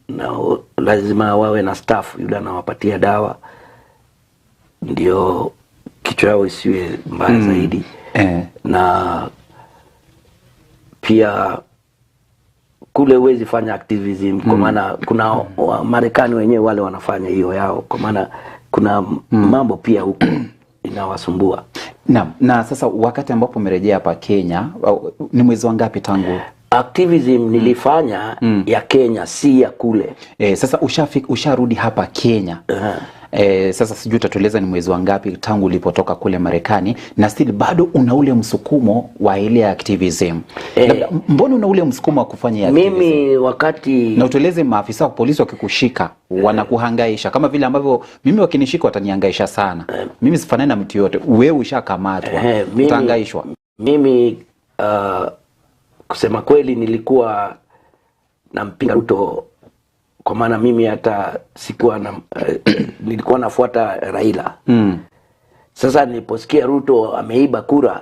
na lazima wawe na staff yule anawapatia dawa ndio kichwa yao isiwe mbaya zaidi. Na pia kule huwezi fanya activism kwa maana kuna Wamarekani wenyewe wale wanafanya hiyo yao, kwa maana kuna mambo pia huko inawasumbua. Naam, na sasa wakati ambapo umerejea hapa Kenya, ni mwezi wa ngapi tangu? Activism nilifanya ya Kenya, si ya kule. Sasa usharudi hapa Kenya. Sasa sijui utatueleza ni mwezi wa ngapi tangu ulipotoka kule Marekani, na still bado una ule msukumo wa ile activism. Labda mbona una ule msukumo wa kufanya hii activism? Mimi wakati Na utueleze, maafisa wa polisi wakikushika wanakuhangaisha kama vile ambavyo mimi wakinishika watanihangaisha sana. Mimi sifanani na mtu yote. Wewe ushakamatwa, utahangaishwa. Mimi kusema kweli nilikuwa nampinga Ruto, kwa maana mimi hata sikuwa na, nilikuwa nafuata Raila. Sasa niliposikia Ruto ameiba kura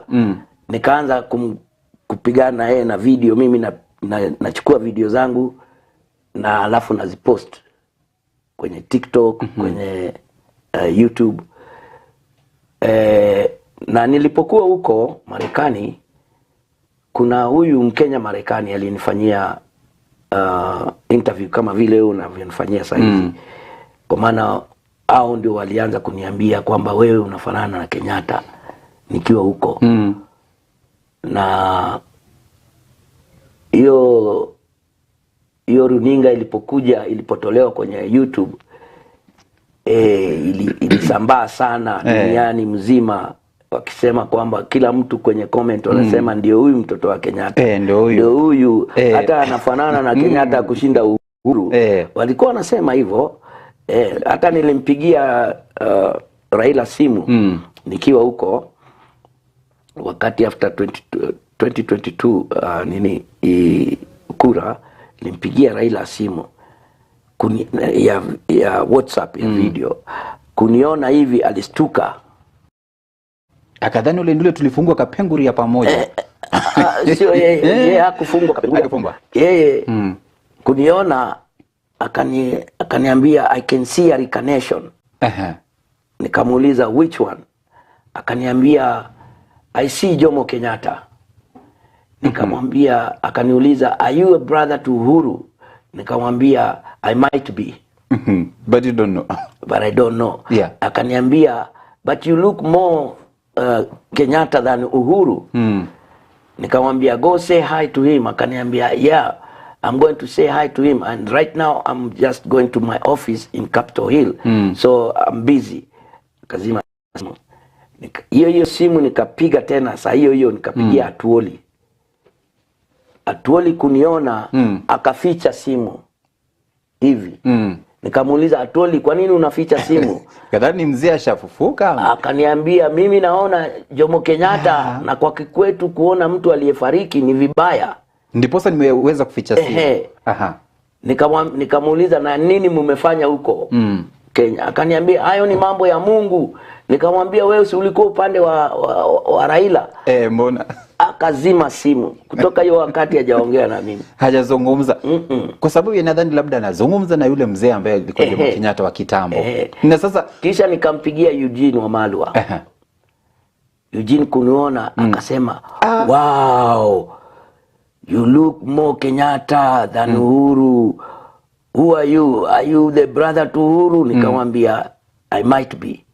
nikaanza kupigana na yeye na video. Mimi nachukua video zangu na alafu nazipost kwenye TikTok, kwenye YouTube. Na nilipokuwa huko Marekani, kuna huyu Mkenya Marekani alinifanyia interview kama vile wewe unavyonifanyia sasa hivi. Kwa maana hao ndio walianza kuniambia kwamba wewe unafanana na Kenyatta nikiwa huko. Na hiyo runinga ilipokuja, ilipotolewa kwenye YouTube, ilisambaa sana duniani mzima, wakisema kwamba kila mtu kwenye comment wanasema ndio huyu mtoto wa Kenyatta. Ndio huyu. Ndio huyu. Hata anafanana na Kenyatta kushinda Uhuru. Walikuwa wanasema hivyo. Hata nilimpigia Raila simu nikiwa huko wakati after 2022 nini kura, nilimpigia Raila simu ya WhatsApp ya video. Kuniona hivi alistuka. Akadhani ule ndule tulifungwa kapenguri ya pamoja. Sio yeye, yeye hakufungwa kapenguri. Hakufungwa. Yeye kuniona akaniambia I can see a reincarnation. Nikamuuliza which one? Akaniambia I see Jomo Kenyatta. Nikamwambia, akaniuliza are you a brother to Uhuru? Nikamwambia I might be. But you don't know. But I don't know. Akaniambia but you look more Kenyatta than Uhuru. Nikamwambia go say hi to him. Akaniambia yeah, I'm going to say hi to him, and right now I'm just going to my office in Capitol Hill. So I'm busy. Kazima simu. Hiyo hiyo simu nikapiga tena saa hiyo hiyo nikapigia Atuoli. Atuoli kuniona akaficha simu hivi. Nikamuuliza Atuoli, kwa nini unaficha simu? Kadhani mzee ashafufuka. Akaniambia mimi naona Jomo Kenyatta na kwa kikwetu kuona mtu aliyefariki ni vibaya. Ndiposa nimeweza kuficha simu. Nikamuuliza na nini mmefanya huko Kenya? Akaniambia hayo ni mambo ya Mungu. Nikamwambia wewe si ulikuwa upande wa Raila? Mbona Akazima simu. Kutoka hiyo wakati hajaongea na mimi. Hajazungumza. Kwa sababu yeye nadhani labda anazungumza na yule mzee ambaye alikuwa Jomo Kenyatta wa kitambo. Na sasa kisha nikampigia Eugene Wamalwa. Eugene kuniona akasema, wow, you look more Kenyatta than Uhuru. Who are you? Are you the brother to Uhuru? Nikamwambia I might be.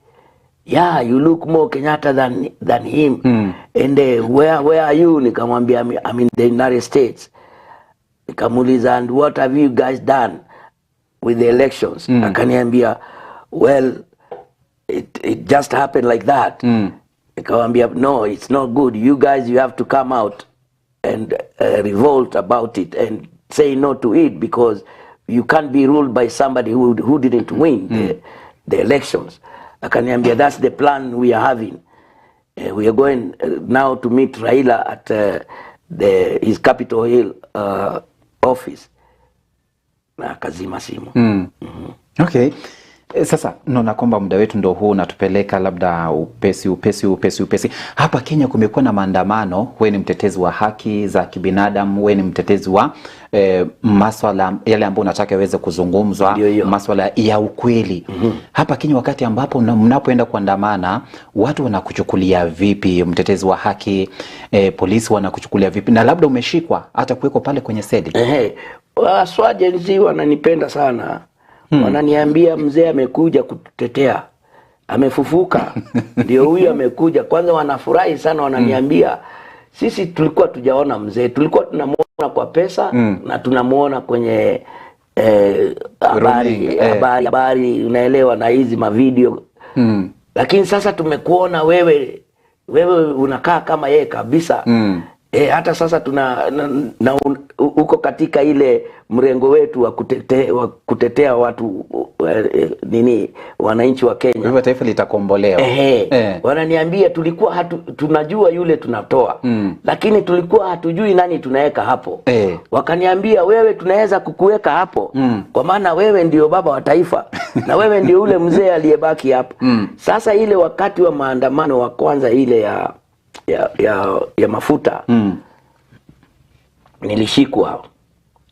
Yeah, you look more Kenyatta than him. And where are you? Nikamwambia I'm in the United States. Nikamuuliza, and what have you guys done with the elections? Akaniambia, well, it just happened like that. Nikamwambia, no, it's not good. You guys, you have to come out and revolt about it and say no to it, because you can't be ruled by somebody who didn't win the elections. Akaniambia, that's the plan we are having. We are going now to meet Raila at his Capitol Hill office. Na akazima simu. Okay. Sasa naona kwamba muda wetu ndo huu unatupeleka labda upesi upesi upesi upesi. Hapa Kenya kumekuwa na maandamano. Wewe ni mtetezi wa haki za kibinadamu, wewe ni mtetezi wa maswala yale ambayo unataka yaweze kuzungumzwa, maswala ya ukweli. Hapa Kenya wakati ambapo mnapoenda kuandamana, watu wanakuchukulia vipi? Mtetezi wa haki, polisi wanakuchukulia vipi? Na labda umeshikwa hata kuwekwa pale kwenye seli. Waswa Gen Z wananipenda sana. Wananiambia mzee amekuja kututetea, amefufuka. Ndio huyu amekuja. Kwanza wanafurahi sana, wananiambia sisi tulikuwa tujaona mzee, tulikuwa tunamuona kwa pesa na tunamuona kwenye habari, unaelewa, na hizi mavideo. Lakini sasa tumekuona wewe unakaa kama yeye kabisa. Hata sasa tuna uko katika ile mrengo wetu wa kutetea watu nini, wananchi wa Kenya. Hivyo taifa litakombolewa. Wananiambia tulikuwa tunajua yule tunatoa, lakini tulikuwa hatujui nani tunaweka hapo. Wakaniambia wewe tunaweza kukuweka hapo kwa maana wewe ndio baba wa taifa na wewe ndio ule mzee aliyebaki hapo. Sasa ile wakati wa maandamano wa kwanza ile ya mafuta, nilishikwa.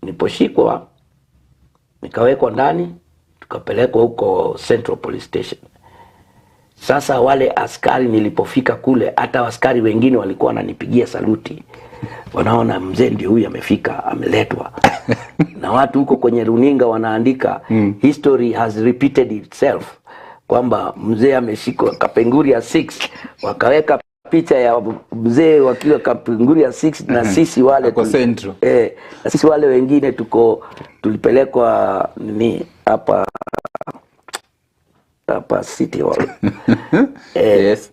Niliposhikwa nikawekwa ndani, tukapelekwa huko Central Police Station. Sasa wale askari nilipofika kule, hata askari wengine walikuwa wananipigia saluti, wanaona mzee ndio huyu amefika, ameletwa. Na watu huko kwenye runinga wanaandika history has repeated itself, kwamba mzee ameshikwa Kapenguria 6, wakaweka picha ya mzee wakiwa Kapenguria 6 na sisi wale na sisi wale wengine tulipelekwa nini hapa City Hall. Yes.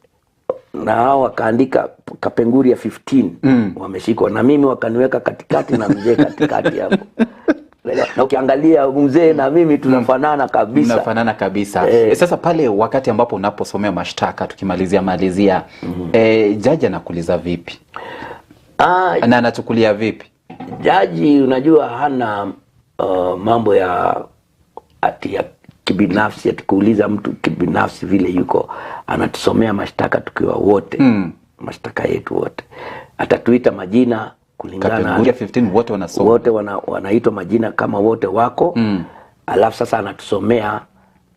Na hao wakaandika Kapenguria 15 wameshikwa, na mimi wakaniweka katikati na mzee katikati hapo. Na ukiangalia mzee na mimi tunafanana kabisa. Tunafanana kabisa. Sasa pale wakati ambapo unaposomea mashtaka, tukimalizia malizia, jaji anakuuliza vipi? Na anachukulia vipi? Jaji unajua hana mambo ya ati ya kibinafsi, ati kuuliza mtu kibinafsi vile yuko. Anatusomea mashtaka tukiwa wote. Mashtaka yetu wote. Atatuita majina kulingana. Kapenguria 15 wote wanasoma. Wote wanaitwa majina kama wote wako. Alafu sasa anatusomea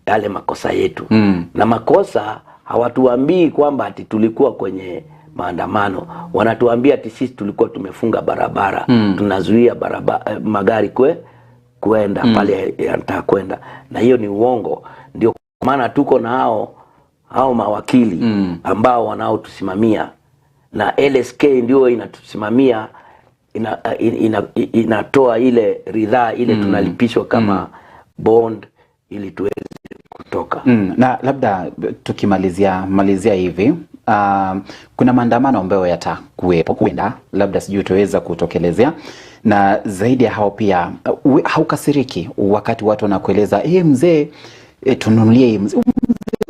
yale makosa yetu. Na makosa hawatuambii kwamba ati tulikuwa kwenye maandamano. Wanatuambia ati sisi tulikuwa tumefunga barabara, tunazuia barabara, magari kuenda pale yanataka kwenda. Na hiyo ni uongo. Ndio maana tuko na hao mawakili ambao wanaotusimamia, na LSK ndio inatusimamia, inatoa ile ridhaa ile tunalipishwa kama bond ili tuweze kutoka. Na labda tukimalizia malizia hivi, kuna maandamano ambayo yatakuwepo kwenda, labda sijui utaweza kutokelezea. Na zaidi ya hao pia, haukasiriki wakati watu wanakueleza mzee, tununulie mzee,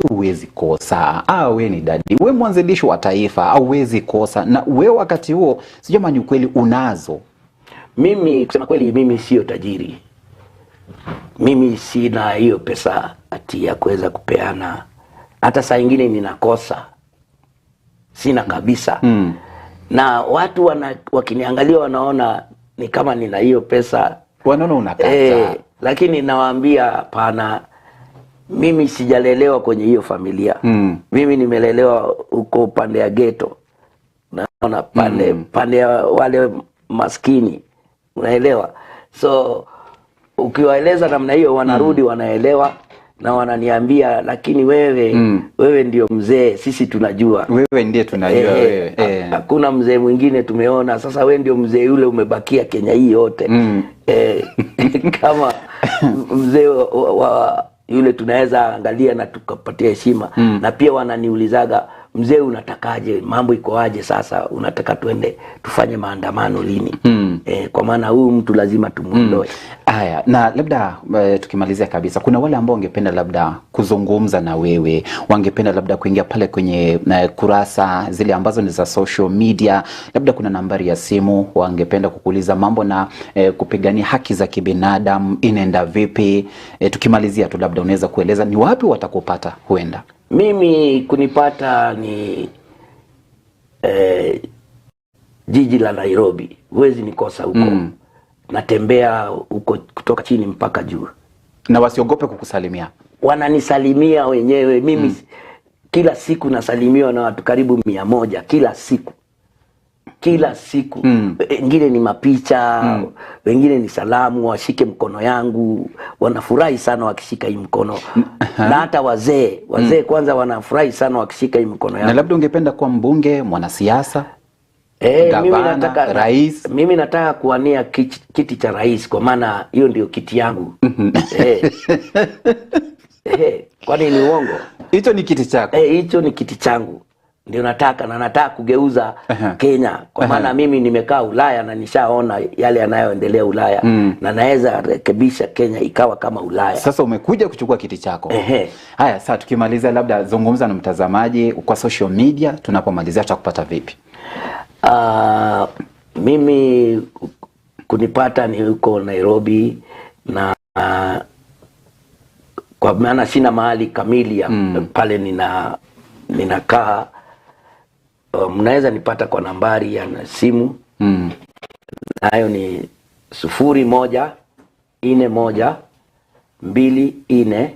huwezi kosa, wewe ni dadi, wewe mwanzilishi wa taifa, huwezi kosa. Na wewe wakati huo sijui kama ni ukweli unazo. Mimi kusema kweli, mimi sio tajiri. Mimi sina hiyo pesa ati ya kuweza kupeana, hata saa ingine ninakosa, sina kabisa. Na watu wakiniangalia wanaona ni kama nina hiyo pesa, wanaona unakata. Lakini nawaambia hapana, mimi sijalelewa kwenye hiyo familia. Mimi nimelelewa huko pande ya ghetto, naona pande ya wale maskini, unaelewa. So ukiwaeleza namna hiyo wanarudi, wanaelewa na wananiambia, lakini wewe wewe ndio mzee, sisi tunajua wewe ndiye tunajua wewe. Hakuna mzee mwingine tumeona. Sasa wewe ndio mzee yule umebakia Kenya hii yote. Kama mzee wa yule tunaweza angalia na tukapatia heshima. Na pia wananiulizaga, mzee unatakaje, mambo iko aje sasa, unataka tuende tufanye maandamano lini? Kwa maana huyu mtu lazima tumuondoe. Haya, na labda tukimalizia kabisa, kuna wale ambao wangependa labda kuzungumza na wewe, wangependa labda kuingia pale kwenye kurasa zile ambazo ni za social media, labda kuna nambari ya simu, wangependa kukuuliza mambo na kupigania haki za kibinadamu inaenda vipi? Tukimalizia tu labda unaweza kueleza ni wapi watakupata huenda? Mimi kunipata ni jiji la Nairobi, huwezi nikosa huko. Natembea huko kutoka chini mpaka juu. Na wasiogope kukusalimia. Wananisalimia wenyewe mimi. Kila siku nasalimiwa na watu karibu 100 kila siku. Kila siku. Wengine ni mapicha, wengine ni salamu, washike mkono yangu, wanafurahi sana wakishika hii mkono. Na hata wazee kwanza wanafurahi sana wakishika hii mkono yangu. Na labda ungependa kuwa mbunge, mwanasiasa? Gavana, rais? Mimi nataka kuwania kiti cha rais, kwa maana hiyo ndio kiti yangu. Kwani ni uongo? Hicho ni kiti chako? Hicho ni kiti changu. Ndio nataka, na nataka kugeuza Kenya, kwa maana mimi nimekaa Ulaya na nishaona yale yanayoendelea Ulaya, na naweza rekebisha Kenya ikawa kama Ulaya. Sasa umekuja kuchukua kiti chako. Haya, sasa tukimalizia, labda zungumza na mtazamaji kwa social media, tunapomalizia tutakupata vipi? Mimi kunipata ni huko Nairobi, na kwa maana sina mahali kamili ya pale ninakaa. Mnaweza nipata kwa nambari ya simu. Nayo ni 01 41 24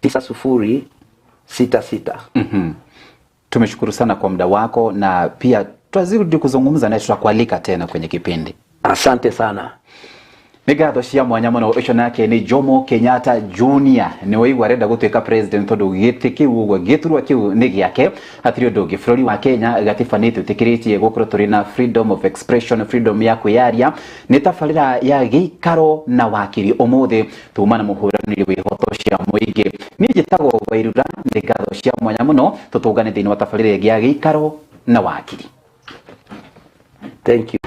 90 66. Tumeshukuru sana kwa muda wako, na pia tutazidi kuzungumza naye, tutakualika tena kwenye kipindi. Asante sana. Nĩ ngatho cia mwanya mũno. Ũcio nake nĩ Jomo Kenyatta Junior, nĩ waigua arenda gũtuĩka president tondũ gĩtĩ kĩu ũguo gĩturwa kĩu nĩ gĩake, hatirĩ ũndũ ũngĩ. Bũrũri wa Kenya gatiba nĩ ĩtwĩtĩkĩrĩtie gũkorwo tũrĩ na freedom of expression, freedom ya kwĩyaria. Nĩ tabarĩra ya gĩikaro na wakiri, ũmũthĩ tuma na mũhũranĩri wa ihoto cia mũingĩ. Niĩ njĩtagwo Wairura, nĩ ngatho cia mwanya mũno, tũtũngane thĩinĩ wa tabarĩra ĩngĩ ya gĩikaro na wakiri. Thank you.